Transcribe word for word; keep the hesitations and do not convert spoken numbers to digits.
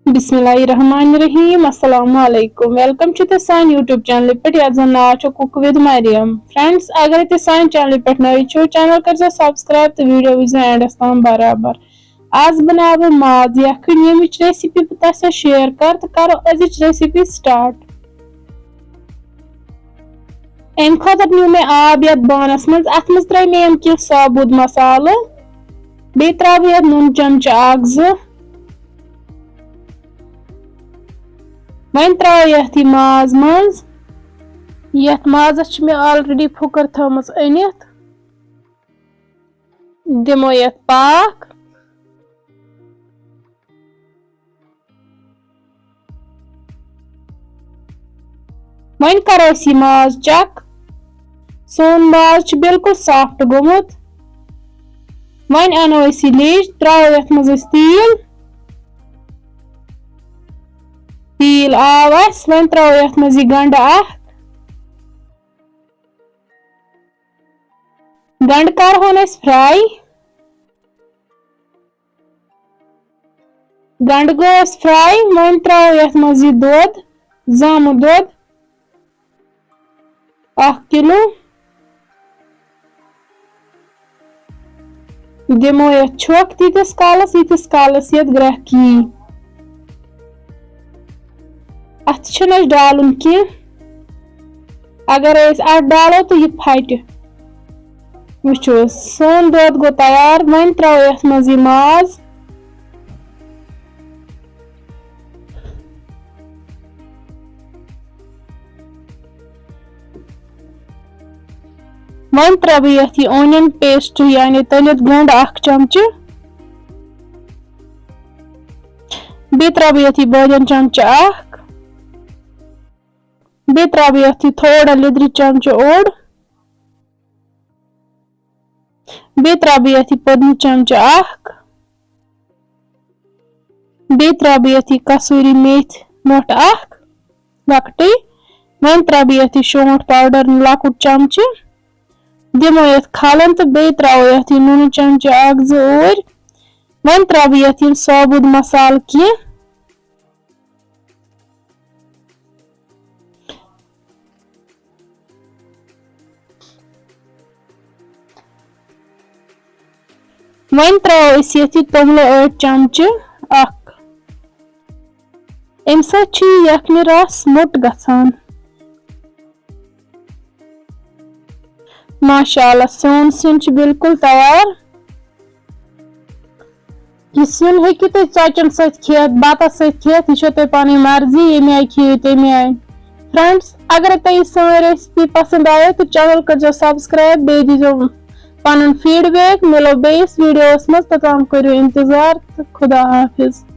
بسم اللہ الرحمن الرحیم۔ السلام علیکم، welcome چھُ تُہۍ سانہِ YouTube channel پٮ۪ٹھ یتھ زن ناو چھُ Cook with Mariam۔ Friends، اگر تُہۍ سانہِ channel پٮ۪ٹھ نٔوۍ چھِو، channel کٔرزیٚو subscribe تہٕ video وٕچھزیٚو endس تام برابر۔ آز بناوٕ بہٕ ماز یکھٕنۍ، ییٚمِچ recipe بہٕ تۄہہِ سۭتۍ share کرٕ، تہٕ کرو أزِچ recipe start۔ امہِ خٲطرٕ نیوٗ مےٚ آب یتھ بانس منٛز، اتھ منٛز ترٲے مےٚ یِم کینٛہہ ثابوٗت مسالہٕ، بیٚیہِ ترٛاوٕ بہٕ یتھ نُن چمچہٕ اکھ زٕ۔ وۄنۍ ترٛاوو یتھ یہِ ماز منٛز۔ یتھ مازس چھِ مےٚ already پھُکر تھٲومٕژ أنِتھ۔ دِمو یتھ پاکھ۔ وۄنۍ کرو أسۍ یہِ ماز check۔ سون ماز چھُ بالکل soft گوٚمُت۔ وۄنۍ انو أسۍ یہِ لیٚج، ترٛاوو یتھ منٛز أسۍ تیٖل۔ تیٖل آو اسہِ، وۄنۍ ترٛاوو یتھ منٛز یہِ گنڈٕ اکھ۔ گنڈٕ کرہون أسۍ fry۔ گنڈٕ گوٚو اسہِ fry، وۄنۍ ترٛاوو یتھ منٛز یہِ دۄد، زامُت دۄد، اکھ کِلوٗ۔ دِمو یتھ چھۄکھ تیٖتِس کالس، ییٖتِس کالس یتھ گرٛٮ۪کھ یی۔ اتھ چھُنہٕ اسہِ ڈالُن کینٛہہ، اگر أسۍ اتھ ڈالو تہٕ یہِ پھٹہِ۔ وٕچھِو حظ، سون دۄد گوٚو تیار۔ وۄنۍ ترٛاوو یتھ منٛز یہِ ماز۔ وۄنۍ ترٛاوٕ بہٕ یتھ یہِ onion paste، یعنی تٔلِتھ گنڈٕ اکھ چمچہٕ۔ بیٚیہِ ترٛاوٕ بہٕ یتھ یہِ بٲدیان چمچہٕ اکھ۔ بیٚیہِ ترٛاوٕ بہٕ یتھ یہِ تھوڑا لیٚدرِ چمچہٕ اوٚڑ۔ بیٚیہِ ترٛاوٕ بہٕ یتھ یہِ پٔدنہٕ چمچہٕ اکھ۔ بیٚیہِ ترٛاوٕ بہٕ یتھ یہِ کسوٗری میتھۍ مۄٹھ اکھ لۄکٹٕے۔ وۄنۍ ترٛاوٕ بہٕ یتھ یہِ شونٛٹھ powder لۄکُٹ چمچہٕ۔ دِمو یتھ کھلن تہٕ بیٚیہِ ترٛاوو یتھ یہِ نُنہٕ چمچہٕ اکھ زٕ اوٗرۍ۔ وۄنۍ ترٛاوٕ بہٕ یتھ یِم ثابوٗت مسالہٕ کینٛہہ۔ وۄنۍ ترٛاوو أسۍ یتھ یہِ توٚملہٕ ٲٹۍ چمچہٕ اکھ۔ امہِ سۭتۍ چھُ یہِ یکھنہِ رس موٚٹ گژھان۔ ماشاء اللہ، سون سیُن چھُ بالکل تیار۔ یہِ سیُن ہیٚکِو تُہۍ ژۄچن سۭتۍ کھٮ۪تھ، بتس سۭتۍ کھٮ۪تھ، یہِ چھو تۄہہِ پنٕنۍ مرضی، ییٚمہِ آیہِ کھیٚیِو تَمہِ آیہِ۔ Friends، اگر تۄہہِ یہِ سٲنۍ recipe پسند آیو تہٕ channel کٔرزیٚو subscribe، بیٚیہِ دیٖزیٚو پنُن feedback۔ مِلو بیٚیِس videoس منٛز، توٚتام کٔرِو انتظار تہٕ خدا حافظ۔